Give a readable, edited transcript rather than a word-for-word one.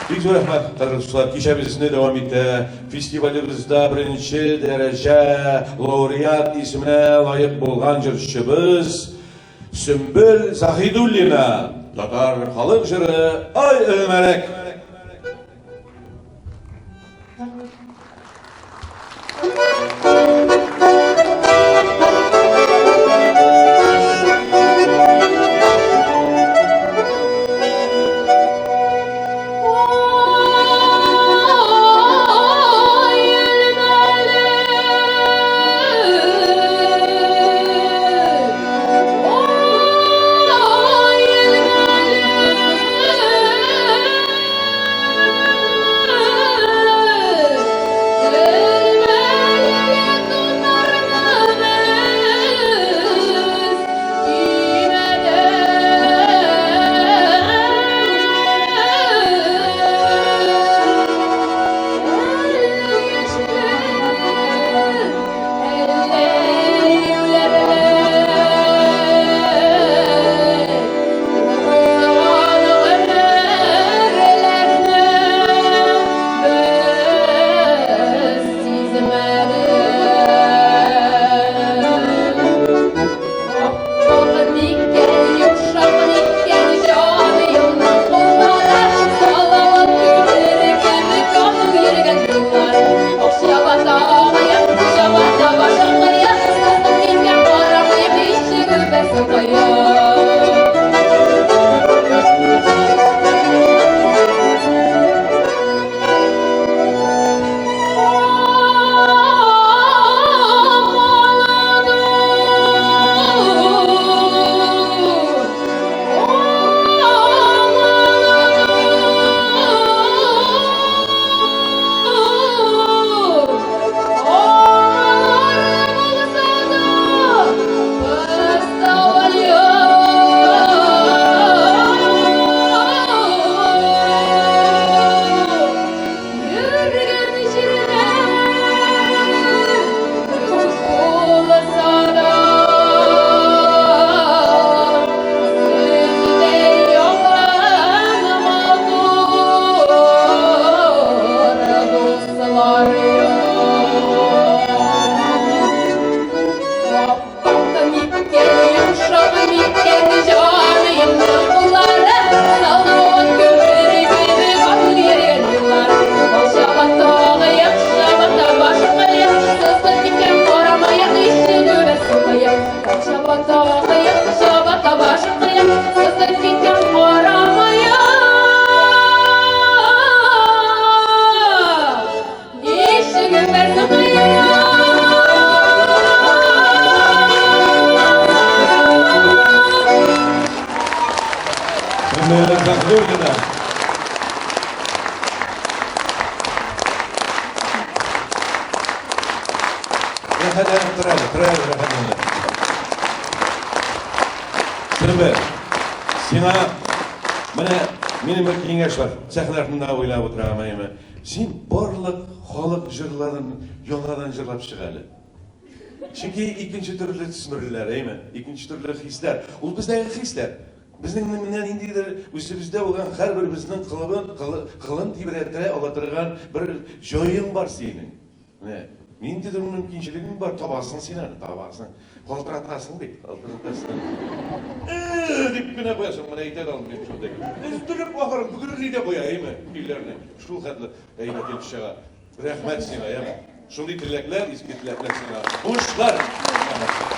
Бик зур рәхмәт, кадерле дуслар. Кичәбезне дәвам итә. Фестивалебездә беренче дәрәҗә лауреат исеменә лаек булган җырчыбыз Сөмбел Заһидуллина. Татар халык җыры Ай Элмәләк. Рәхәтләнеп тор әле, тор әле рәхәтләнеп. Сөмбел, сиңа менә минем бер киңәш бар. Сәхнә артында уйлап утырам, әйме. Син барлык халык җырларын яңадан җырлап чык әле. Чөнки икенче төрле төсмерләр, әйме? Икенче төрле хисләр. Ул бездәге хисләр. Безнең менә ниндидер үзебездә булган һәрберебезнең кылыбын, кылын тибрәтә ала торган бер җаең бар синең. Менә ниндидер мөмкинчелегең бар, табасың син аны, табасың. Калтыратасың бит, калтыратасың. Э, дип кенә куясың, менә әйтә дә алмыйм шундый. Өздереп ахырын бөгерли дә куя, әйме, көйләрне. Шул хәтле әйбәт килеп чыга. Рәхмәт сиңа, яме. Шундый теләкләр, изге теләкләр сиңа. Уңышлар! Рәхмәт.